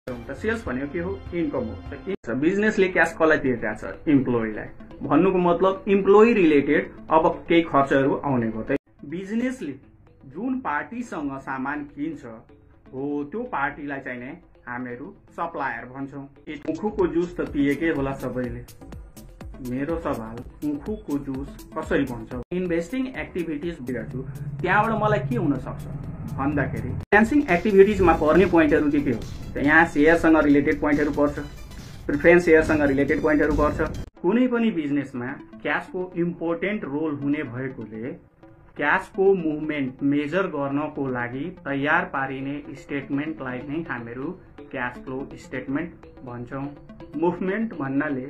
Sales भनेको के हो? इन्कम हो। बिजनेसले क्यास कसलाई तिर्छ? इम्प्लोइलाई। भन्नुको मतलब इम्प्लोइ रिलेटेड अब केही खर्चहरू आउने भयो। त बिजनेसले जुन पार्टीसँग सामान किन्छ हो त्यो पार्टीलाई चाहिँ नै हामीहरू सप्लायर भन्छौँ। उखुको जुस त पिएकै होला सबैले। मेरो सवाल, उखुको जुस कसरी बन्छ? इन्भेस्टिङ एक्टिभिटिज गर्छु, त्यहाँबाट मलाई के हुन सक्छ भन्दाखेरि फाइनेन्सिङ एक्टिभिटिजमा पर्ने पोइन्टहरू के हो? त यहाँ शेयरसँग रिलेटेड पोइन्टहरू पर्छ, प्रिफरेन्स शेयरसँग रिलेटेड पोइन्टहरू पर्छ। कुनै पनि बिजनेसमा क्याशको इम्पोर्टेन्ट रोल हुने भएकोले क्याशको मुभमेन्ट मेजर गर्नको लागि तयार पारिने स्टेटमेन्टलाई नै हामीहरू क्याश फ्लो स्टेटमेन्ट भन्छौँ। मुभमेन्ट भन्नाले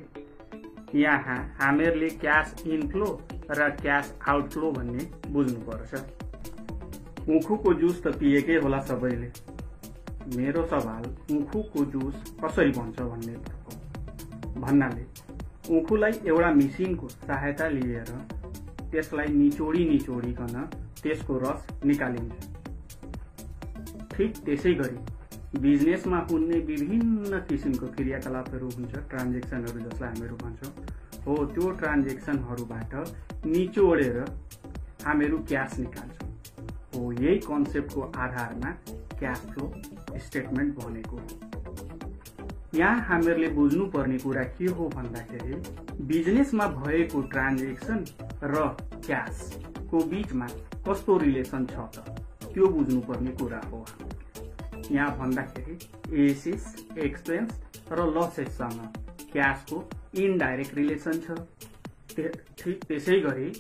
यहाँ हामीहरूले क्याश इनफ्लो र क्याश आउटफ्लो भन्ने बुझ्नुपर्छ। उखुको जुस त पिएकै होला सबैले। मेरो सवाल, उखुको जुस कसरी बन्छ भन्नाले उखुलाई एउटा मेसिनको सहायता लिएर त्यसलाई निचोडिकन त्यसको रस निकालिन्छ। ठिक त्यसै गरी बिजनेसमा हुने विभिन्न किसिमको क्रियाकलापहरू हुन्छ, ट्रान्जेक्सनहरू जसलाई हामीहरू भन्छौँ हो। त्यो ट्रान्जेक्सनहरूबाट निचोडेर हामीहरू क्यास निकाल्छौँ हो। यही कन्सेप्टको आधारमा क्याश फ्लो स्टेटमेन्ट बनेको हो। यहाँ हामीहरूले बुझ्नुपर्ने कुरा के हो भन्दाखेरि बिजनेसमा भएको ट्रान्जेक्सन र क्याशको बीचमा कस्तो रिलेसन छ त त्यो बुझ्नुपर्ने कुरा हो। यहाँ भन्दाखेरि एसेस, एक्सपेन्स र लसेससँग क्याशको इनडाइरेक्ट रिलेसन छ। ठिक त्यसै गरी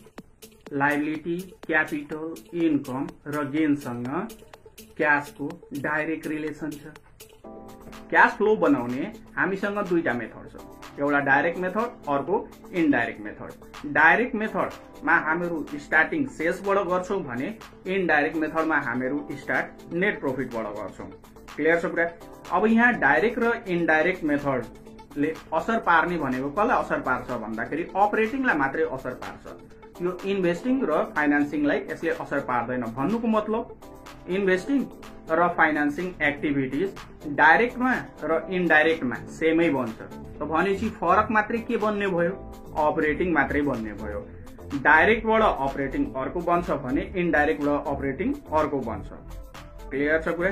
लाइबिलिटी, क्यापिटल, इन्कम र गेनसँग क्याशको डाइरेक्ट रिलेसन छ। क्याश फ्लो बनाउने हामीसँग दुईटा मेथड छ, एउटा डाइरेक्ट मेथड, अर्को इनडाइरेक्ट मेथड। डाइरेक्ट मेथडमा हामीहरू स्टार्टिङ सेल्सबाट गर्छौँ भने इनडाइरेक्ट मेथडमा हामीहरू स्टार्ट नेट प्रॉफिटबाट गर्छौँ। क्लियर छ कुरा? अब यहाँ डाइरेक्ट र इनडाइरेक्ट मेथडले असर पार्ने भनेको कसलाई असर पार्छ भन्दाखेरि अपरेटिङलाई मात्रै असर पार्छ। यो इन्भेस्टिङ र फाइनान्सिङलाई यसले असर पार्दैन। भन्नुको मतलब इन्भेस्टिङ र फाइनान्सिङ एक्टिभिटिज डाइरेक्टमा र इनडाइरेक्टमा सेमै बन्छ। त भनेपछि फरक मात्रै के बन्ने भयो? अपरेटिङ मात्रै बन्ने भयो। डाइरेक्टबाट अपरेटिङ अर्को बन्छ भने इनडाइरेक्टबाट अपरेटिङ अर्को बन्छ। क्लियर छ कुरा?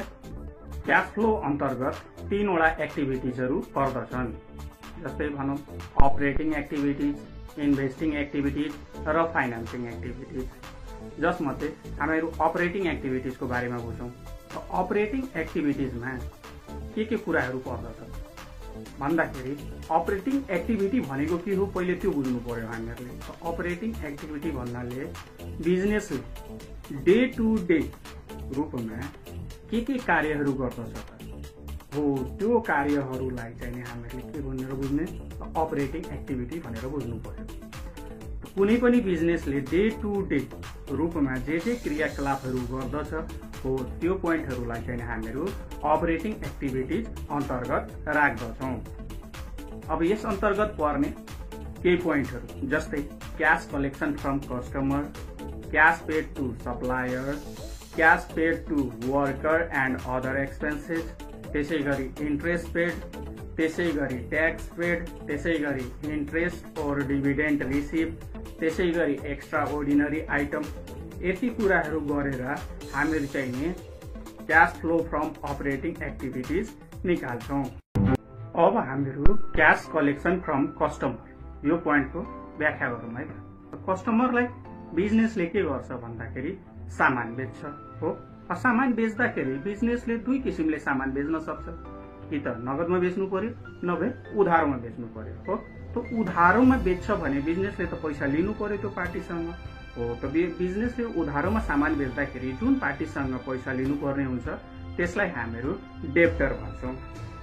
क्याश फ्लो अन्तर्गत तीनवटा एक्टिभिटिजहरू पर्दछन्, जस्तै भनौँ अपरेटिङ एक्टिभिटिज, इन्भेस्टिङ एक्टिभिटिज र फाइनान्सिङ एक्टिभिटिज। जसमध्ये हामीहरू अपरेटिङ एक्टिभिटिजको बारेमा बुझौँ। अपरेटिङ एक्टिभिटिजमा के कुराहरू पर्दछ भन्दाखेरि अपरेटिङ एक्टिभिटी भनेको के हो पहिले त्यो बुझ्नु पर्यो हामीहरूले। अपरेटिङ एक्टिभिटी भन्नाले बिजनेसले डे टु डे रूपमा के कार्यहरू गर्दछ हो, त्यो कार्यहरूलाई चाहिँ हामीहरूले के भनेर बुझ्ने? अपरेटिङ एक्टिभिटी भनेर बुझ्नु पर्यो। कुनै पनि बिजनेसले डे टु डे रूपमा जे क्रियाकलापहरू गर्दछ हो त्यो पोइन्टहरूलाई चाहिँ हामीहरू अपरेटिङ एक्टिभिटिज अन्तर्गत राख्दछौँ। अब यस अन्तर्गत पर्ने केही पोइन्टहरू जस्तै cash collection from customer, cash paid to supplier, cash paid to worker and other expenses, त्यसै गरी इन्ट्रेस्ट पेड, त्यसै गरी ट्याक्स पेड, त्यसै गरी इन्ट्रेस्ट और डिभिडेन्ड रिसिभ, त्यसै गरी एक्स्ट्रा अर्डिनरी आइटम। यति कुराहरू गरेर हामीहरू चाहिँ नि cash flow from operating activities निकाल्छौँ। अब हामीहरू क्याश कलेक्सन फ्रम कस्टमर यो पोइन्टको व्याख्या गरौँ है। कस्टमरलाई बिजनेसले के गर्छ भन्दाखेरि सामान बेच्छ हो। सामान बेच्दाखेरि बिजनेसले दुई किसिमले सामान बेच्न सक्छ, कि त नगदमा बेच्नु पर्यो नभए उधारोमा बेच्नु पर्यो हो। त उधारोमा बेच्छ भने बिजनेसले त पैसा लिनु पर्यो त्यो पार्टीसँग हो। त बिजनेसले उधारोमा सामान बेच्दाखेरि जुन पार्टीसँग पैसा लिनुपर्ने हुन्छ त्यसलाई हामीहरू डेप्टर भन्छौँ।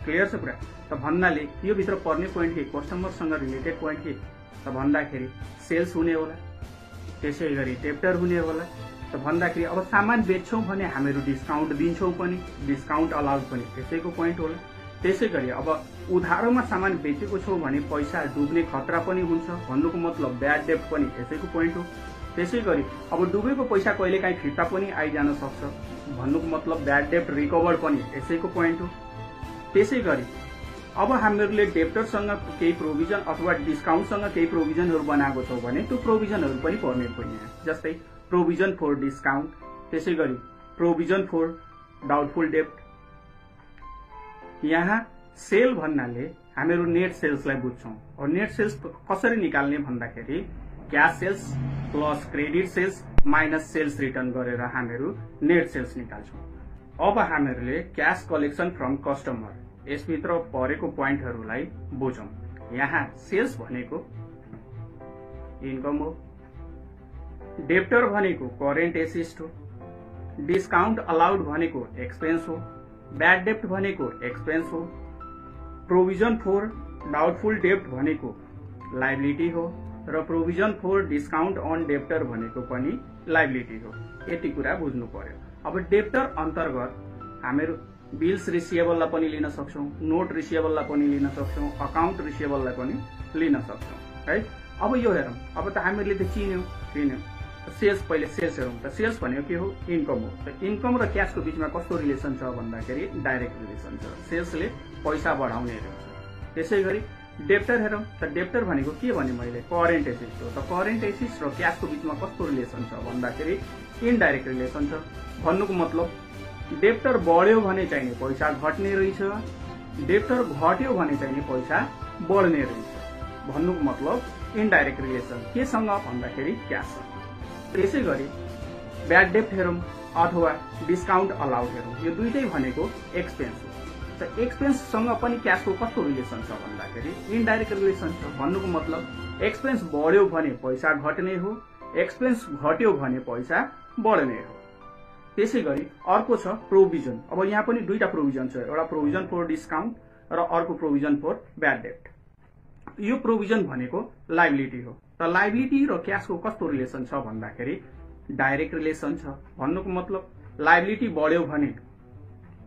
क्लियर छ कुरा? त भन्नाले यो भित्र पर्ने पोइन्ट के? कस्टमरसँग रिलेटेड पोइन्ट के त भन्दाखेरि सेल्स हुने होला, त्यसै गरी डेप्टर हुने होला। त भन्दाखेरि अब सामान बेच्छौँ भने हामीहरू डिस्काउन्ट दिन्छौँ पनि, डिस्काउन्ट अलाउड पनि त्यसैको पोइन्ट होला। त्यसै गरी अब उधारोमा सामान बेचेको छौँ भने पैसा डुब्ने खतरा पनि हुन्छ, भन्नुको मतलब ब्याड डेप्ट पनि त्यसैको पोइन्ट हो। त्यसै गरी अब डुबेको पैसा कहिलेकाहीँ फिर्ता पनि आइजान सक्छ, भन्नुको मतलब ब्याड डेप्ट रिकभर पनि त्यसैको पोइन्ट हो। त्यसैगरी अब हामीहरूले डेप्टरसँग केही प्रोभिजन अथवा डिस्काउन्टसँग केही प्रोभिजनहरू बनाएको छौँ भने त्यो प्रोभिजनहरू पनि पर्ने भयो यहाँ। जस्तै प्रोभिजन फर डिस्काउन्ट, त्यसैगरी प्रोभिजन फर डाउटफुल डेप्ट। यहाँ सेल भन्नाले हामीहरू नेट सेल्सलाई बुझ्छौँ। और नेट सेल्स कसरी निकाल्ने भन्दाखेरि cash sales plus credit sales minus sales return गरेर हामीहरू नेट सेल्स निकाल्छौँ। अब हामीहरूले क्याश कलेक्सन फ्रम कस्टमर यसभित्र परेको पोइन्टहरूलाई बुझौँ। यहाँ सेल्स भनेको इन्कम हो, डेप्टर भनेको करेन्ट एसेट हो, डिस्काउन्ट अलाउड भनेको एक्सपेन्स हो, ब्याड डेप्ट भनेको एक्सपेन्स हो, प्रोभिजन फर डाउटफुल डेप्ट भनेको लाइबिलिटी हो र provision for discount on debtor भनेको पनि लाइबिलिटी हो। यति कुरा बुझ्नु पर्यो। अब डेप्टर अन्तर्गत हामीहरू बिल्स रिसिएबललाई पनि लिन सक्छौँ, नोट रिसिएबललाई पनि लिन सक्छौँ, अकाउन्ट रिसिएबललाई पनि लिन सक्छौँ है। अब यो हेरौँ, अब त हामीहरूले त चिन्यौँ सेल्स। पहिले सेल्स हेरौँ त सेल्स भनेको के हो? इन्कम हो। त इन्कम र क्याशको बिचमा कस्तो रिलेसन छ भन्दाखेरि डाइरेक्ट रिलेसन छ। सेल्सले पैसा बढाउने रहेछ। त्यसैगरी डेप्टर हेरौँ त डेप्टर भनेको के भने मैले करेन्ट एसेट हो। त करेन्ट एसेट र क्याशको बिचमा कस्तो रिलेसन छ भन्दाखेरि इनडाइरेक्ट रिलेसन छ। भन्नुको मतलब डेप्टर बढ्यो भने चाहिने पैसा घट्ने रहेछ, डेप्टर घट्यो भने चाहिने पैसा बढ्ने रहेछ। भन्नुको मतलब इनडाइरेक्ट रिलेसन केसँग भन्दाखेरि क्याशसँग। त्यसैगरी ब्याड डेप्ट हेरौँ अथवा डिस्काउन्ट अलाउड हेरौँ, यो दुईटै भनेको एक्सपेन्स हो। त एक्सपेन्ससँग पनि क्याशको कस्तो रिलेसन छ भन्दाखेरि इनडाइरेक्ट रिलेसन छ। भन्नुको मतलब एक्सपेन्स बढ्यो भने पैसा घट्ने हो, एक्सपेन्स घट्यो भने पैसा बढ्ने हो। त्यसैगरी अर्को छ प्रोभिजन। अब यहाँ पनि दुईटा प्रोभिजन छ, एउटा प्रोभिजन फर डिस्काउन्ट र अर्को प्रोभिजन फर ब्याड डेप्ट। यो प्रोभिजन भनेको लाइबिलिटी हो। त लाइबिलिटी र क्याशको कस्तो रिलेसन छ भन्दाखेरि डाइरेक्ट रिलेसन छ। भन्नुको मतलब लाइबिलिटी बढ्यो भने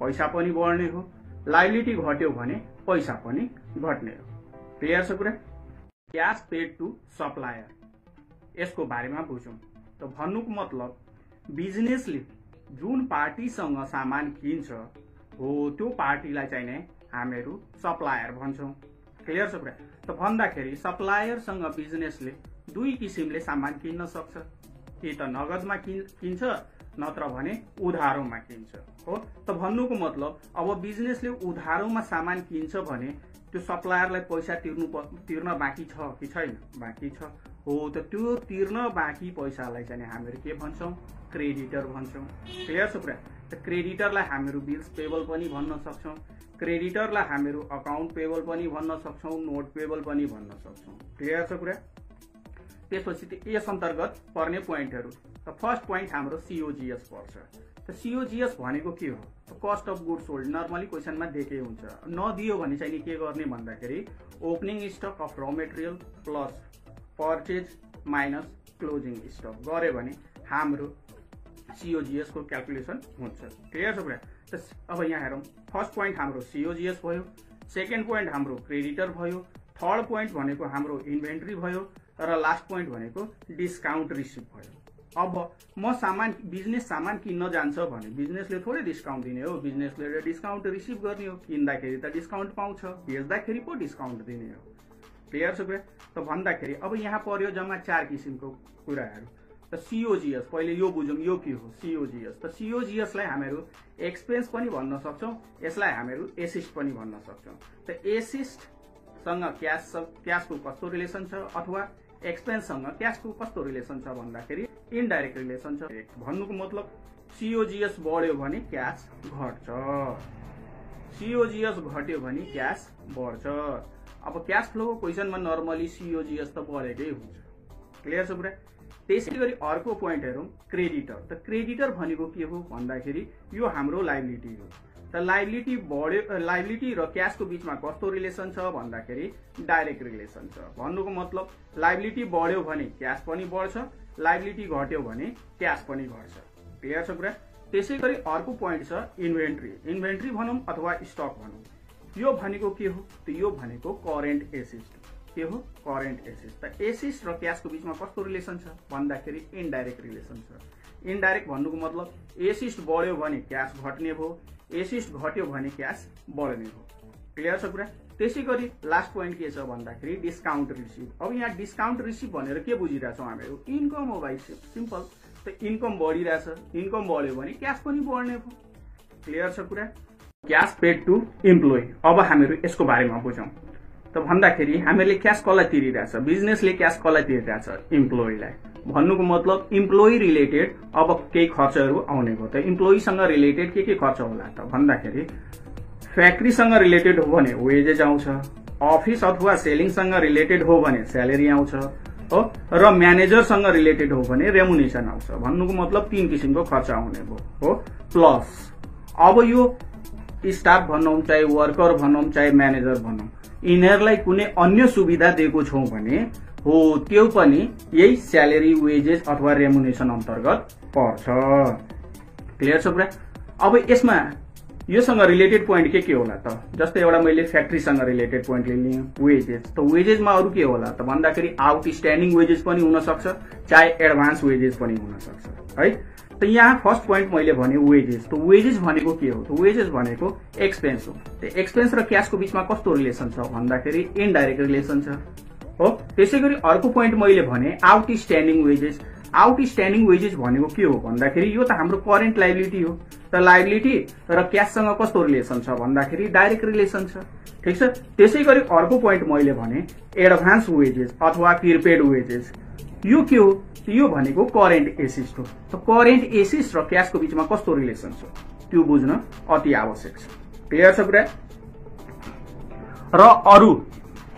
पैसा पनि बढ्ने हो, लाइबिलिटी घट्यो भने पैसा पनि घट्ने हो। क्लियर छ कुरा? क्याश पेड टु सप्लायर, यसको बारेमा बुझौँ। त भन्नुको मतलब बिजनेसले जुन पार्टीसँग सामान किन्छ हो त्यो पार्टीलाई चाहिने हामीहरू सप्लायर भन्छौँ। क्लियर छ कुरा? त भन्दाखेरि सप्लायरसँग बिजनेसले दुई किसिमले सामान किन्न सक्छ, कि त नगदमा किन्छ नत्र भने उधारोमा किन्छ हो। त भन्नुको मतलब अब बिजनेसले उधारोमा सामान किन्छ भने त्यो सप्लायरलाई पैसा तिर्न बाँकी छ कि छैन? बाँकी छ हो। त त्यो तिर्न बाँकी पैसालाई चाहिँ हामीहरू के भन्छौँ? क्रेडिटर भन्छौँ। क्लियर छ कुरा? त क्रेडिटरलाई हामीहरू बिल्स पेबल पनि भन्न सक्छौँ, क्रेडिटरलाई हामीहरू अकाउन्ट पेबल पनि भन्न सक्छौँ, नोट पेबल पनि भन्न सक्छौँ। क्लियर छ कुरा? त्यसपछि यस अन्तर्गत पर्ने पोइन्टहरू। त फर्स्ट पोइन्ट हाम्रो सीओजीएस पर्छ। त सीओजीएस भनेको के हो? Cost of goods sold. Normally क्वेसनमा दिएकै हुन्छ, नदियो भने चाहिँ के गर्ने भन्दाखेरि opening stock of raw material plus purchase minus closing stock गरे भने हाम्रो सीओजीएस को क्याल्कुलेसन हुन्छ। क्लियर छ कुरा? त अब यहाँ हेरौँ, फर्स्ट पोइन्ट हाम्रो सीओजीएस भयो, सेकेन्ड पोइन्ट हाम्रो क्रेडिटर भयो, थर्ड पोइन्ट भनेको हाम्रो इन्भेन्ट्री भयो र लास्ट पोइन्ट भनेको डिस्काउन्ट रिसिभ भयो। अब म बिजनेस सामान किन्न जान्छ भने बिजनेसले थोरै डिस्काउन्ट दिने हो, बिजनेसले डिस्काउन्ट रिसिभ गर्ने हो। किन्दाखेरि त डिस्काउन्ट पाउँछ, बेच्दाखेरि पो डिस्काउन्ट दिने हो। क्लियर छ कुरा? त भन्दाखेरि अब यहाँ पर्यो जम्मा 4 किसिमको कुराहरू। त सीओजीएस पहिले यो बुझौँ, यो के हो? सीओजीएस। त सीओजीएसलाई हामीहरू एक्सपेन्स पनि भन्न सक्छौँ, यसलाई हामीहरू एसिस्ट पनि भन्न सक्छौँ। त एसिस्टसँग क्याशको कस्तो रिलेसन छ अथवा एक्सपेन्ससँग क्याशको कस्तो रिलेसन छ भन्दाखेरि इनडाइरेक्ट रिलेसन छ। भन्नुको मतलब सीओजीएस बढ्यो भने क्याश घट्छ, सीओजीएस घट्यो भने क्याश बढ्छ। अब क्याश फ्लोको क्वेसनमा नर्मली सीओजीएस त बढेकै हुन्छ। क्लियर छ कुरा? त्यसैगरी अर्को पोइन्ट हेरौँ, क्रेडिटर। त क्रेडिटर भनेको के हो भन्दाखेरि यो हाम्रो लाइबिलिटी हो। त लाइबिलिटी बढ्यो, लाइबिलिटी र क्याशको बिचमा कस्तो रिलेसन छ भन्दाखेरि डाइरेक्ट रिलेसन छ। भन्नुको मतलब लाइबिलिटी बढ्यो भने क्याश पनि बढ्छ, लाइबिलिटी घट्यो भने क्याश पनि घट्छ। क्लियर छ कुरा? त्यसैगरी अर्को पोइन्ट छ इन्भेन्ट्री। इन्भेन्ट्री भनौँ अथवा स्टक भनौँ, यो भनेको के हो? त यो भनेको करेन्ट एसेट। के हो? Current asset. त एसेट र क्याशको बिचमा कस्तो रिलेसन छ भन्दाखेरि इनडाइरेक्ट रिलेसन छ। इनडाइरेक्ट भन्नुको मतलब एसेट बढ्यो भने क्याश घट्ने भयो, एसेट घट्यो भने क्याश बढ्ने हो। क्लियर छ कुरा। त्यसै गरी लास्ट पोइन्ट के छ भन्दाखेरि डिस्काउन्ट रिसिभ। अब यहाँ डिस्काउन्ट रिसिभ भनेर के बुझिरहेछौँ हामीहरू? इन्कम हो भाइ, सिम्पल। त इन्कम बढिरहेछ, इन्कम बढ्यो भने क्यास पनि बढ्ने भयो। क्लियर छ कुरा। Cash paid to employee. अब हामीहरू यसको बारेमा बुझौँ। त भन्दाखेरि हामीहरूले क्यास कसलाई तिरिरहेछ? बिजनेसले क्यास कसलाई तिरिरहेछ? इम्प्लोइलाई। भन्नुको मतलब इम्प्लोइ रिलेटेड अब केही खर्चहरू आउने भयो। त इम्प्लोइसँग रिलेटेड के खर्च होला त भन्दाखेरि फ्याक्ट्रीसँग रिलेटेड हो भने वेजेज आउँछ, अफिस अथवा सेलिङसँग रिलेटेड हो भने स्यालेरी आउँछ हो, र म्यानेजरसँग रिलेटेड हो भने रेमुनेसन आउँछ। भन्नुको मतलब 3 किसिमको खर्च आउने भयो हो। प्लस अब यो स्टाफ भनौँ, चाहे वर्कर भनौँ, चाहे म्यानेजर भनौँ, यिनीहरूलाई कुनै अन्य सुविधा दिएको छौँ भने हो त्यो पनि यही स्यालेरी, वेजेस अथवा रेमुनेसन अन्तर्गत पर्छ। क्लियर छ कुरा। अब यसमा योसँग रिलेटेड पोइन्ट के होला त? जस्तै एउटा मैले फ्याक्ट्रीसँग रिलेटेड पोइन्ट लिएँ, वेजेस। त वेजेसमा अरू के होला त भन्दाखेरि आउटस्ट्यान्डिङ वेजेस पनि हुन सक्छ, चाहे एडभान्स वेजेस पनि हुन सक्छ है। त यहाँ फर्स्ट पोइन्ट मैले भने वेजेस। त वेजेस भनेको के हो? त वेजेस भनेको एक्सपेन्स हो। त एक्सपेन्स र क्यासको बीचमा कस्तो रिलेसन छ भन्दाखेरि इनडाइरेक्ट रिलेसन छ हो। त्यसै गरी अर्को पोइन्ट मैले भने आउटस्ट्यान्डिङ वेजेस। आउटस्ट्यान्डिङ वेजेस भनेको के हो भन्दाखेरि यो त हाम्रो करेन्ट लाइबिलिटी हो। त लाइबिलिटी र क्याससँग कस्तो रिलेसन छ भन्दाखेरि डाइरेक्ट रिलेसन छ। ठिक छ। त्यसै गरी अर्को पोइन्ट मैले भने एडभान्स वेजेस अथवा प्रिपेड वेजेस। यो के हो? यो भनेको करेन्ट एसिस्ट हो। त करेन्ट एसिस्ट र क्यासको बीचमा कस्तो रिलेसन छ त्यो बुझ्न अति आवश्यक छ। क्लियर छ कुरा। र अरू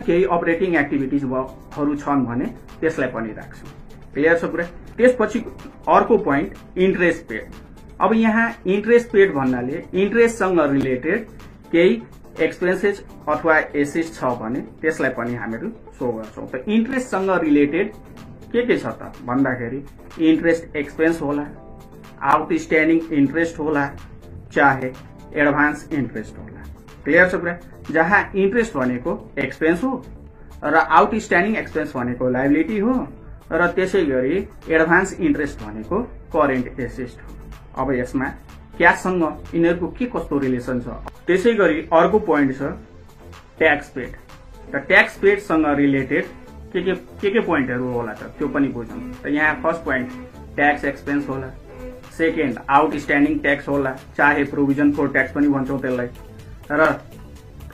केही अपरेटिङ एक्टिभिटिजहरू छन् भने त्यसलाई पनि राख्छौँ। क्लियर छ कुरा। त्यसपछि अर्को पोइन्ट इन्ट्रेस्ट पेड। अब यहाँ इन्ट्रेस्ट पेड भन्नाले इन्ट्रेस्टसँग रिलेटेड केही एक्सपेन्सेस अथवा एसिस्ट छ भने त्यसलाई पनि हामीहरू सो गर्छौँ। त इन्ट्रेस्टसँग रिलेटेड के छ त भन्दाखेरि इन्ट्रेस्ट एक्सपेन्स होला, आउटस्ट्यान्डिङ इन्ट्रेस्ट होला, चाहे एडभान्स इन्ट्रेस्ट होला। क्लियर छ कुरा। जहाँ इन्ट्रेस्ट भनेको एक्सपेन्स हो र आउटस्ट्यान्डिङ एक्सपेन्स भनेको लाइबिलिटी हो र त्यसै गरी एडभान्स इन्ट्रेस्ट भनेको करेन्ट एसिस्ट हो। अब यसमा क्याससँग यिनीहरूको के कस्तो रिलेसन छ? त्यसै गरी अर्को पोइन्ट छ ट्याक्स पेड। त ट्याक्स पेडसँग रिलेटेड के पोइन्टहरू होला त त्यो पनि बुझौँ। त यहाँ फर्स्ट पोइन्ट ट्याक्स एक्सपेन्स होला, सेकेन्ड आउटस्ट्यान्डिङ ट्याक्स होला, चाहे प्रोभिजन फर ट्याक्स पनि भन्छौँ त्यसलाई, र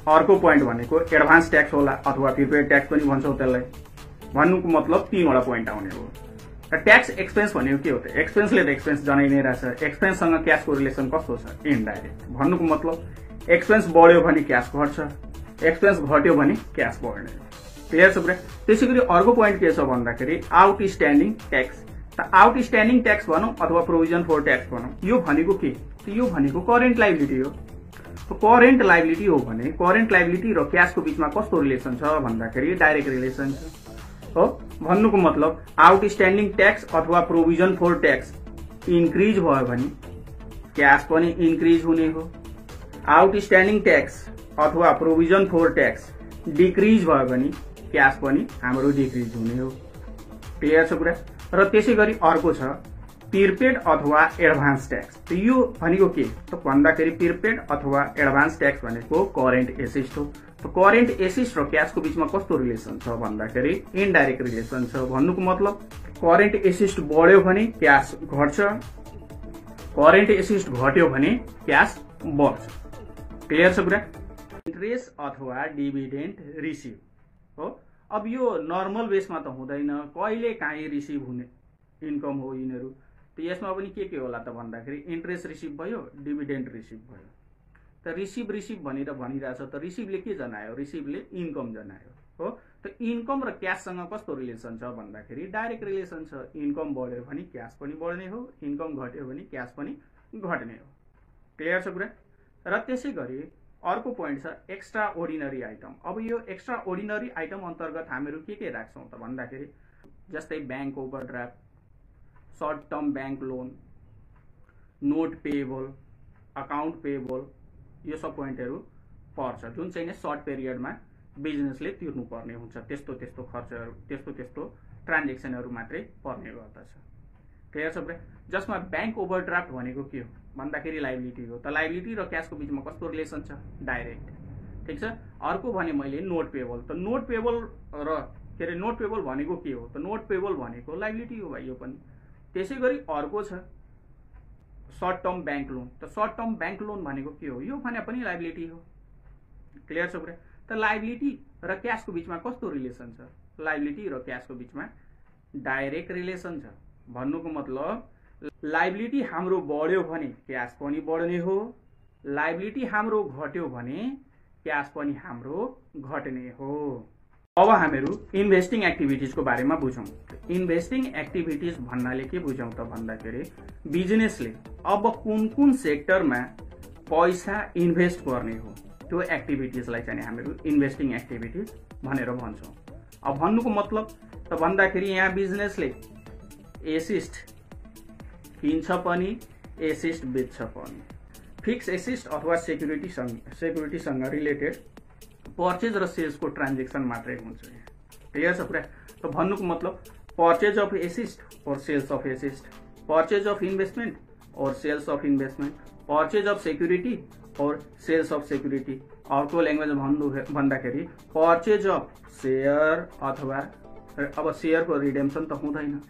अर्को पोइन्ट भनेको एडभान्स ट्याक्स होला अथवा प्रिपेड ट्याक्स पनि भन्छौँ त्यसलाई। भन्नुको मतलब 3वटा पोइन्ट आउने हो। र ट्याक्स एक्सपेन्स भनेको के हो त? एक्सपेन्सले त एक्सपेन्स जनाइ नै रहेछ। एक्सपेन्ससँग क्यासको रिलेसन कस्तो छ? इनडाइरेक्ट। भन्नुको मतलब एक्सपेन्स बढ्यो भने क्यास घट्छ, एक्सपेन्स घट्यो भने क्यास बढ्ने। क्लियर छ कुरा। त्यसै गरी अर्को पोइन्ट के छ भन्दाखेरि आउटस्ट्यान्डिङ ट्याक्स। त आउटस्ट्यान्डिङ ट्याक्स भनौँ अथवा प्रोभिजन फर ट्याक्स भनौँ, यो भनेको के? यो भनेको करेन्ट लाइबिलिटी हो। करेन्ट लाइबिलिटी हो भने करेन्ट लाइबिलिटी र क्यासको बीचमा कस्तो रिलेसन छ भन्दाखेरि डाइरेक्ट रिलेसन छ हो। भन्नुको मतलब आउटस्ट्यान्डिङ ट्याक्स अथवा प्रोभिजन फर ट्याक्स इन्क्रिज भयो भने क्यास पनि इन्क्रिज हुने हो। आउटस्ट्यान्डिङ ट्याक्स अथवा प्रोभिजन फर ट्याक्स डिक्रिज भयो भने क्यास पनि हाम्रो डिक्रिज हुने हो। क्लियर छ कुरा। र त्यसै गरी अर्को छ प्रिपेड अथवा एडभान्स ट्याक्स। त यो भनेको के त भन्दाखेरि प्रिपेड अथवा एडभान्स ट्याक्स भनेको करेन्ट एसिस्ट हो। त करेन्ट एसिस्ट र क्यासको बीचमा कस्तो रिलेसन छ भन्दाखेरि इनडाइरेक्ट रिलेसन छ। भन्नुको मतलब करेन्ट एसिस्ट बढ्यो भने क्यास घट्छ, करेन्ट एसिस्ट घट्यो भने क्यास बढ्छ। क्लियर छ कुरा। इन्ट्रेस्ट अथवा डिभिडेन्ड रिसिभ हो। अब यो नर्मल बेसमा त हुँदैन, कहिले काहीँ रिसिभ हुने इन्कम हो यिनीहरू। त यसमा पनि के होला त भन्दाखेरि इन्ट्रेस्ट रिसिभ भयो, डिभिडेन्ड रिसिभ भयो। त रिसिभ भनेर भनिरहेछ त रिसिभले के जनायो? रिसिभले इन्कम जनायो हो। त इन्कम र क्याससँग कस्तो रिलेसन छ भन्दाखेरि डाइरेक्ट रिलेसन छ। इन्कम बढ्यो भने क्यास पनि बढ्ने हो, इन्कम घट्यो भने क्यास पनि घट्ने हो। क्लियर छ कुरा। र त्यसै गरी अर्को पोइन्ट छ एक्स्ट्रा ओर्डिनरी आइटम। अब यो एक्स्ट्रा ओर्डिनरी आइटम अन्तर्गत हामीहरू के राख्छौँ त भन्दाखेरि जस्तै bank overdraft, short term bank loan, note payable, account payable, यो सब पोइन्टहरू पर्छ जुन चाहिँ नै सर्ट पिरियडमा बिजनेसले तिर्नुपर्ने हुन्छ। त्यस्तो खर्चहरू, त्यस्तो ट्रान्जेक्सनहरू मात्रै पर्ने गर्दछ। क्लियर छ ब्रे। जसमा ब्याङ्क ओभरड्राफ्ट भनेको के हो भन्दाखेरि लाइबिलिटी हो। त लाइबिलिटी र क्यासको बीचमा कस्तो रिलेसन छ? डाइरेक्ट। ठीक छ। अर्को भने मैले नोट पेबल। त नोट पेबल र के अरे नोट पेबल भनेको के हो? त नोट पेबल भनेको लाइबिलिटी हो भाइ यो पनि। त्यसै गरी अर्को छ सर्ट टर्म बैंक लोन। त सर्ट टर्म बैंक लोन भनेको के हो? यो भने पनि लाइबिलिटी हो। क्लियर छ कुरा? त लाइबिलिटी र क्याशको बीचमा कस्तो रिलेसन छ? लाइबिलिटी र क्याशको बीचमा डाइरेक्ट रिलेसन छ। भन्नुको मतलब लाइबिलिटी हाम्रो बढ्यो भने क्याश पनि बढ्ने हो, लाइबिलिटी हाम्रो घट्यो भने क्याश पनि हाम्रो घट्ने हो। अब हामीहरू इन्भेस्टिङ एक्टिभिटिजको बारेमा बुझौँ। इन्भेस्टिङ एक्टिभिटिज भन्नाले के बुझौँ त भन्दाखेरि बिजनेसले अब कुन कुन सेक्टरमा पैसा इन्भेस्ट गर्ने हो त्यो एक्टिभिटिजलाई चाहिँ हामीहरू इन्भेस्टिङ एक्टिभिटिज भनेर भन्छौँ। अब भन्नुको मतलब त भन्दाखेरि यहाँ बिजनेसले एसिस्ट किन्छ पनि एसिस्ट बेच्छ पनि। फिक्स एसिस्ट अथवा सेक्युरिटीसँग रिलेटेड पर्चेज र सेल्सको ट्रान्जेक्सन मात्रै हुन्छ। क्लियर छ कुरा? त भन्नुको मतलब purchase of asset or sales of asset, purchase of investment or sales of investment, purchase of security or sales of security. अर्को ल्याङ्ग्वेज भन्दाखेरि पर्चेज अफ सेयर अथवा अब सेयरको रिडेम्सन त हुँदैन,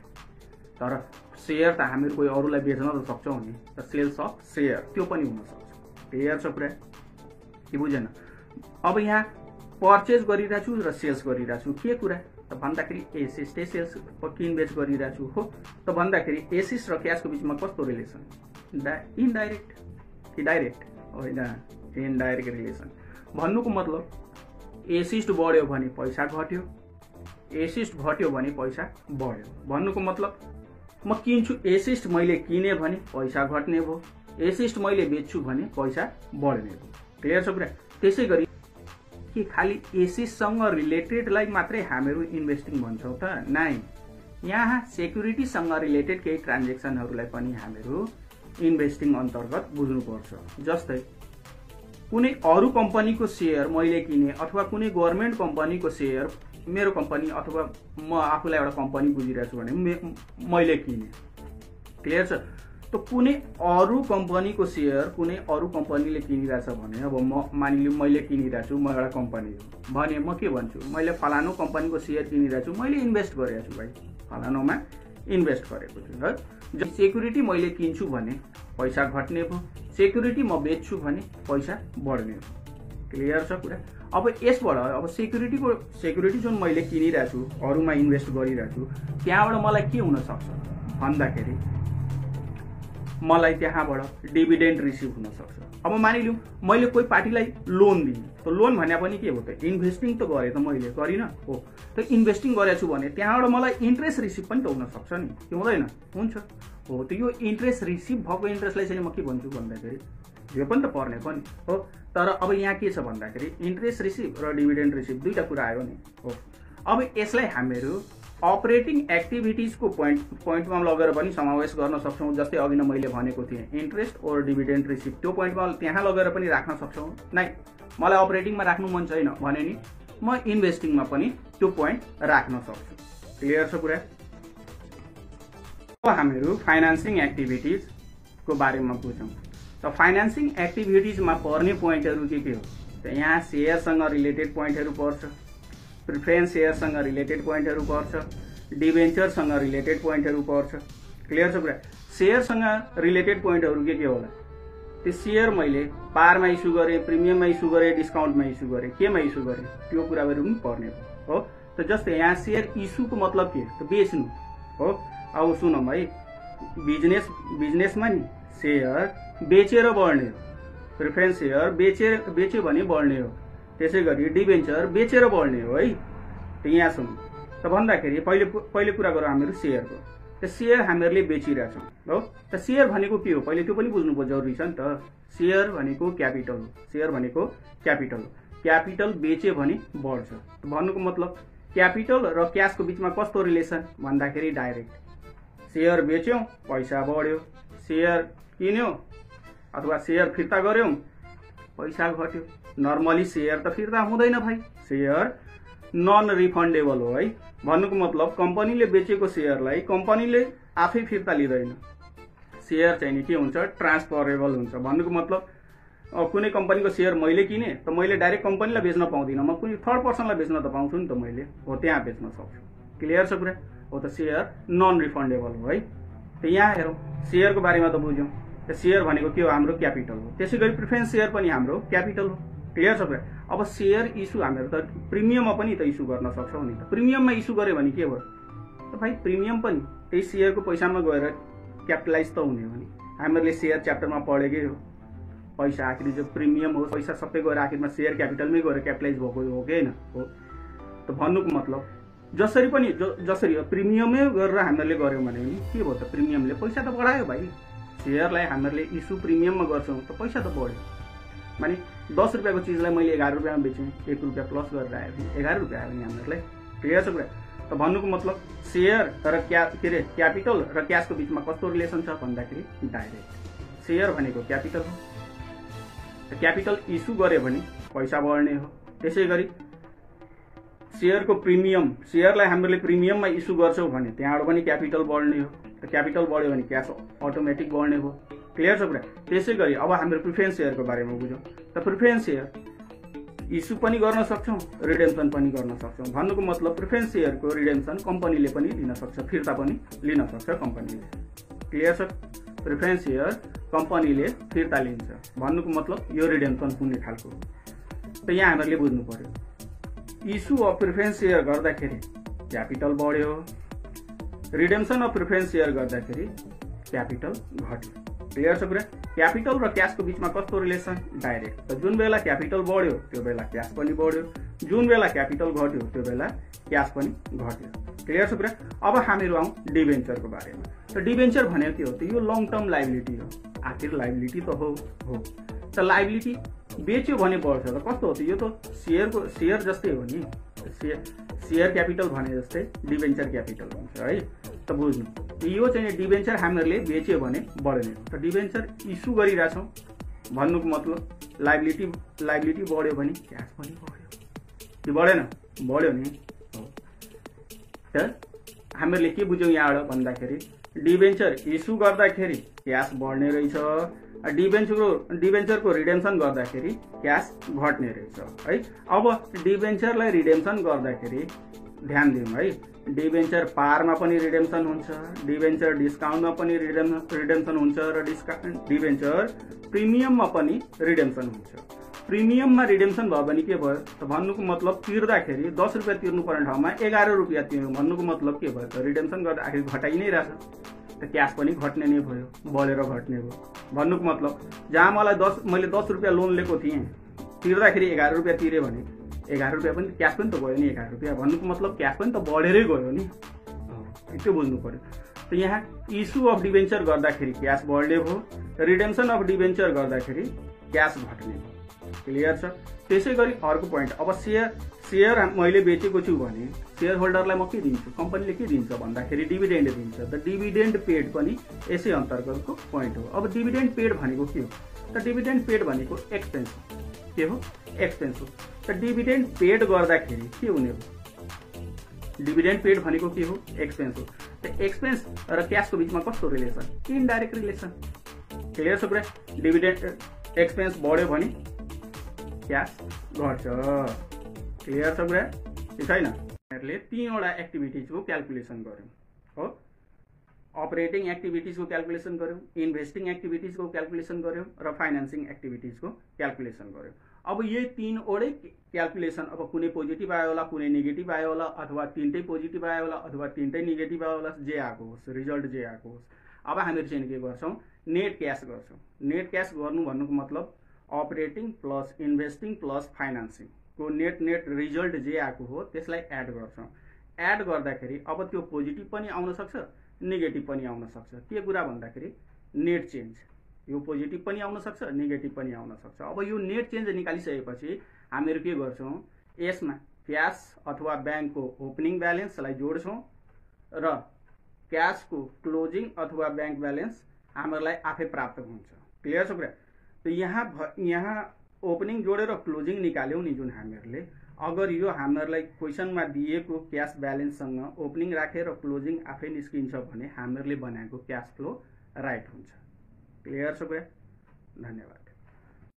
तर सेयर त हामीहरू कोही अरूलाई बेच्न त सक्छौँ नि, त सेल्स अफ सेयर त्यो पनि हुन सक्छ। क्लियर छ कुरा कि बुझेन? अब यहाँ पर्चेज गरिरहेको छु र सेल्स गरिरहेको छु, के कुरा त भन्दाखेरि एसिस्टै सेल्स किनबेच गरिरहेको छु हो। त भन्दाखेरि एसिस्ट र क्याशको बिचमा कस्तो रिलेसन? इनडाइरेक्ट कि डाइरेक्ट? होइन, इनडाइरेक्ट रिलेसन। भन्नुको मतलब एसिस्ट बढ्यो भने पैसा घट्यो, एसिस्ट घट्यो भने पैसा बढ्यो। भन्नुको मतलब म किन्छु एसिस्ट, मैले किने भने पैसा घट्ने भयो, एसिस्ट मैले बेच्छु भने पैसा बढ्ने भयो। क्लियर छ कुरा? त्यसै गरी के खालि एसिस्टसँग रिलेटेडलाई मात्रै हामीहरू इन्भेस्टिङ भन्छौँ त? नाइ, यहाँ सेक्युरिटीसँग रिलेटेड केही ट्रान्जेक्सनहरूलाई पनि हामीहरू इन्भेस्टिङ अन्तर्गत बुझ्नुपर्छ। जस्तै कुनै अरू कम्पनीको सेयर मैले किने अथवा कुनै गभर्मेन्ट कम्पनीको सेयर मेरो कम्पनी अथवा म आफूलाई एउटा कम्पनी बुझिरहेको छु भने मैले किने। क्लियर छ? त कुनै अरू कम्पनीको सेयर कुनै अरू कम्पनीले किनिरहेछ भने अब म मानिलिउँ मैले किनिरहेको छु, म एउटा कम्पनी हो भने म के भन्छु? मैले फलानु कम्पनीको सेयर किनिरहेको छु, मैले इन्भेस्ट गरेको छु भाइ, फलानुमा इन्भेस्ट गरेको छु है। सेक्युरिटी मैले किन्छु भने पैसा घट्ने भयो, सेक्युरिटी म बेच्छु भने पैसा बढ्ने भयो। क्लियर छ कुरा? अब यसबाट अब सेक्युरिटी जुन मैले किनिरहेको छु, अरूमा इन्भेस्ट गरिरहेको छु, त्यहाँबाट मलाई के हुन सक्छ भन्दाखेरि मलाई त्यहाँबाट डिभिडेन्ड रिसिभ हुन सक्छ। अब मानिलिउँ मैले कोही पार्टीलाई लोन दिएँ, त लोन भने पनि के हो त? इन्भेस्टिङ त गरेँ त मैले, गरिनँ हो। त इन्भेस्टिङ गरेको छु भने त्यहाँबाट मलाई इन्ट्रेस्ट रिसिभ पनि त हुन सक्छ नि, के हुँदैन? हुन्छ हो। त यो इन्ट्रेस्ट रिसिभ भएको इन्ट्रेस्टलाई चाहिँ म के भन्छु भन्दाखेरि यो पनि त पर्ने पनि हो। तर अब यहाँ के छ भन्दाखेरि इन्ट्रेस्ट रिसिभ र डिभिडेन्ड रिसिभ दुईटा कुरा आयो नि हो। अब यसलाई हामीहरू अपरेटिङ एक्टिभिटिजको पोइन्टमा लगेर पनि समावेश गर्न सक्छौँ। जस्तै अघि नै मैले भनेको थिएँ इन्ट्रेस्ट और डिभिडेन्ड रिसिभ, त्यो पोइन्टमा त्यहाँ लगेर पनि राख्न सक्छौँ। नै मलाई अपरेटिङमा राख्नु मन छैन भने नि म इन्भेस्टिङमा पनि त्यो पोइन्ट राख्न सक्छु। क्लियर छ कुरा? अब हामीहरू फाइनान्सिङ एक्टिभिटिजको बारेमा बुझौँ। त फाइनान्सिङ एक्टिभिटिजमा पर्ने पोइन्टहरू के हो त? यहाँ सेयरसँग रिलेटेड पोइन्टहरू पर्छ, प्रिफरेन्स सेयरसँग रिलेटेड पोइन्टहरू पर्छ, डिभेन्चरसँग रिलेटेड पोइन्टहरू पर्छ। क्लियर छ कुरा? सेयरसँग रिलेटेड पोइन्टहरू के होला? त्यो सेयर मैले पारमा इस्यु गरेँ, प्रिमियममा इस्यु गरेँ, डिस्काउन्टमा इस्यु गरेँ, केमा इस्यु गरेँ, त्यो कुराहरू पनि पर्ने हो। त जस्तै यहाँ सेयर इस्युको मतलब के त? बेच्नु हो। अब सुनौँ है, बिजनेसमा नि सेयर बेचेर बढ्ने हो, प्रिफरेन्स सेयर बेच्यो भने बढ्ने हो, त्यसै गरी डिभेन्चर बेचेर बढ्ने हो है। त यहाँ सुनौँ त भन्दाखेरि पहिले कुरा गरौँ हामीहरू सेयरको। त सेयर हामीहरूले बेचिरहेछौँ हो। त सेयर भनेको के हो पहिले त्यो पनि बुझ्नु जरुरी छ नि त। सेयर भनेको क्यापिटल हो, सेयर भनेको क्यापिटल हो। क्यापिटल बेच्यो भने बढ्छ। भन्नुको मतलब क्यापिटल र क्याशको बिचमा कस्तो रिलेसन भन्दाखेरि डाइरेक्ट। सेयर बेच्यौँ पैसा बढ्यो, सेयर किन्यो अथवा सेयर फिर्ता गर्यौँ पैसा घट्यो। नर्मली सेयर त फिर्ता हुँदैन भाइ, सेयर नन रिफन्डेबल हो है। भन्नुको मतलब कम्पनीले बेचेको सेयरलाई कम्पनीले आफै फिर्ता लिँदैन, सेयर चाहिँ नि के हुन्छ? ट्रान्सफरेबल हुन्छ। भन्नुको मतलब कुनै कम्पनीको सेयर मैले किने त मैले डाइरेक्ट कम्पनीलाई बेच्न पाउँदिनँ, म कुनै थर्ड पर्सनलाई बेच्न त पाउँछु नि त मैले, हो त्यहाँ बेच्न सक्छु। क्लियर छ कुरा? हो त सेयर नन रिफन्डेबल हो है। त यहाँ हेरौँ सेयरको बारेमा त बुझ्यौँ। त सेयर भनेको के हो? हाम्रो क्यापिटल हो। त्यसै गरी प्रिफरेन्स सेयर पनि हाम्रो क्यापिटल हो। क्लियर छ कुरा? अब सेयर इस्यु हामीहरू त प्रिमियममा पनि त इस्यु गर्न सक्छौँ नि त। प्रिमियममा इस्यु गऱ्यो भने के भयो त भाइ? प्रिमियम पनि त्यही सेयरको पैसामा गएर क्यापिटलाइज त हुने हो नि। हामीहरूले सेयर च्याप्टरमा पढेकै हो, पैसा आखिर जो प्रिमियम हो पैसा सबै गएर आखिरमा सेयर क्यापिटलमै गएर क्यापिटलाइज भएको हो कि होइन हो। त भन्नुको मतलब जसरी पनि जसरी प्रिमियमै गरेर हामीहरूले गऱ्यौँ भने के भयो त? प्रिमियमले पैसा त बढायो भाइ। सेयरलाई हामीहरूले इस्यु प्रिमियममा गर्छौँ त पैसा त बढ्यो। माने 10 रुपियाँको चिजलाई मैले 11 रुपियाँमा बेचेँ, 1 रुपियाँ प्लस गरेर आयो भने 11 रुपियाँ आयो नि हामीहरूलाई। क्लियर छ कुरा? त भन्नुको मतलब सेयर र क्यापिटल र क्यासको बिचमा कस्तो रिलेसन छ भन्दाखेरि डाइरेक्ट। सेयर भनेको क्यापिटल हो, क्यापिटल इस्यु गऱ्यो भने पैसा बढ्ने हो। त्यसै गरी सेयरको प्रिमियम, सेयरलाई हामीले प्रिमियममा इस्यु गर्छौँ भने त्यहाँबाट पनि क्यापिटल बढ्ने हो। त क्यापिटल बढ्यो भने क्यास अटोमेटिक बढ्ने हो। क्लियर छ कुरा? त्यसै गरी अब हाम्रो प्रिफरेन्स सेयरको बारेमा बुझौँ। त प्रिफरेन्स सेयर इस्यु पनि गर्न सक्छौँ, रिडेम्सन पनि गर्न सक्छौँ। भन्नुको मतलब प्रिफरेन्स सेयरको रिडेम्सन कम्पनीले पनि लिन सक्छ, फिर्ता पनि लिन सक्छ कम्पनीले। क्लियर छ? प्रिफरेन्स सेयर कम्पनीले फिर्ता लिन्छ भन्नुको मतलब यो रिडेम्सन हुने खालको। त यहाँ हामीहरूले बुझ्नु पर्यो इस्यु अफ प्रिफरेन्स सेयर गर्दाखेरि क्यापिटल बढ्यो, रिडेम्सन अफ प्रिफरेन्स सेयर गर्दाखेरि क्यापिटल घट्यो। क्लियर छ कुरा? क्यापिटल र क्यासको बिचमा कस्तो रिलेसन? डाइरेक्ट। त जुन बेला क्यापिटल बढ्यो त्यो बेला क्यास पनि बढ्यो, जुन बेला क्यापिटल घट्यो त्यो बेला क्यास पनि घट्यो। क्लियर छ कुरा? अब हामीहरू आउँ डिबेन्चरको बारेमा। त डिबेन्चर भनेको के हो त? यो लङ टर्म लाइबिलिटी हो। आखिर लाइबिलिटी त हो। त लाइबिलिटी बेच्यो भने बढ्छ त कस्तो हो त? यो त सेयर जस्तै हो नि। सेयर क्यापिटल भने जस्तै डिबेन्चर क्यापिटल हुन्छ है। त बुझ्नु यो चाहिँ डिबेन्चर हामीहरूले बेच्यो भने बढ्ने हो। त डिबेन्चर इस्यु गरिरहेछौँ भन्नुको मतलब लाइबिलिटी बढ्यो भने क्यास पनि बढ्यो कि बढेन? बढ्यो नि। त हामीहरूले के बुझ्यौँ यहाँबाट भन्दाखेरि डिबेन्चर इस्यु गर्दाखेरि क्यास बढ्ने रहेछ, डिबेन्चरको रिडेम्सन गर्दाखेरि क्यास घट्ने रहेछ है। अब डिबेन्चरलाई रिडेम्सन गर्दाखेरि ध्यान दिउँ है, डिबेन्चर पारमा पनि रिडेम्सन हुन्छ, डिबेन्चर डिस्काउन्टमा पनि रिडेम्सन हुन्छ र डिबेन्चर प्रिमियममा पनि रिडेम्सन हुन्छ। प्रिमियममा रिडेम्सन भयो भने के भयो त? भन्नुको मतलब तिर्दाखेरि 10 रुपियाँ तिर्नुपर्ने ठाउँमा 11 रुपियाँ तिर्नु। भन्नुको मतलब के भयो त? रिडेम्सन गर्दा आखिर घटाइ नै रहेछ। त क्यास पनि घट्ने नै भयो, बढेर घट्ने भयो। भन्नुको मतलब जहाँ मैले 10 रुपियाँ लोन लिएको थिएँ, तिर्दाखेरि 11 रुपियाँ तिरेँ भने 11 रुपियाँ पनि क्यास पनि त गयो नि 11 रुपियाँ। भन्नुको मतलब क्यास पनि त बढेरै गयो नि। त्यो बुझ्नु पर्यो। त यहाँ इस्यु अफ डिबेन्चर गर्दाखेरि क्यास बढ्ने भयो, रिडेम्सन अफ डिबेन्चर गर्दाखेरि क्यास घट्ने भयो। क्लियर छ? त्यसै गरी अर्को पोइन्ट, अब सेयर मैले बेचेको छु भने सेयर होल्डरलाई म के दिन्छु? कम्पनीले के दिन्छ भन्दाखेरि डिभिडेन्ड दिन्छ। त डिभिडेन्ड पेड पनि यसै अन्तर्गतको पोइन्ट हो। अब डिभिडेन्ड पेड भनेको के हो त? डिभिडेन्ड पेड भनेको एक्सपेन्स हो। के हो? एक्सपेन्स हो। त डिभिडेन्ड पेड गर्दाखेरि के हुने हो? डिभिडेन्ड पेड भनेको के हो? एक्सपेन्स हो। त एक्सपेन्स र क्यासको बिचमा कस्तो रिलेसन? Indirect relation. क्लियर छ कुरा? डिभिडेन्ड एक्सपेन्स बढ्यो भने क्यास घट्छ। क्लियर छ कुरा कि छैन? हामीले 3वटा एक्टिभिटिजको क्याल्कुलेसन गर्यौँ हो। अपरेटिङ एक्टिभिटिजको क्याल्कुलेसन गर्यौँ, इन्भेस्टिङ एक्टिभिटिजको क्याल्कुलेसन गर्यौँ र फाइनेन्सिङ एक्टिभिटिजको क्याल्कुलेसन गर्यौँ। अब यही 3वटै क्याल्कुलेसन, अब कुनै पोजिटिभ आयो होला, कुनै नेगेटिभ आयो होला, अथवा 3टै पोजिटिभ आयो होला, अथवा 3टै नेगेटिभ आयो होला, जे आएको होस्, रिजल्ट जे आएको होस्। अब हामीहरू चाहिँ के गर्छौँ? नेट क्यास गर्छौँ। नेट क्यास गर्नु भन्नुको मतलब operating plus investing plus financing को नेट रिजल्ट जे आएको हो त्यसलाई एड गर्छौँ। एड गर्दाखेरि अब त्यो पोजिटिभ पनि आउन सक्छ, नेगेटिभ पनि आउन सक्छ। के कुरा भन्दाखेरि नेट चेन्ज, यो पोजिटिभ पनि आउन सक्छ, नेगेटिभ पनि आउन सक्छ। अब यो नेट चेन्ज निकालिसकेपछि हामीहरू के गर्छौँ? यसमा क्यास अथवा ब्याङ्कको ओपनिङ ब्यालेन्सलाई जोड्छौँ र क्यासको क्लोजिङ अथवा ब्याङ्क ब्यालेन्स हामीहरूलाई आफै प्राप्त हुन्छ। क्लियर छ कुरा? त यहाँ ओपनिङ जोडेर क्लोजिङ निकाल्यौँ नि जुन हामीहरूले, अगर यो हामीहरूलाई क्वेसनमा दिएको क्यास ब्यालेन्ससँग ओपनिङ राखेर क्लोजिङ आफै निस्किन्छ भने हामीहरूले बनाएको क्यास फ्लो राइट हुन्छ। क्लियर छ कुरा? धन्यवाद।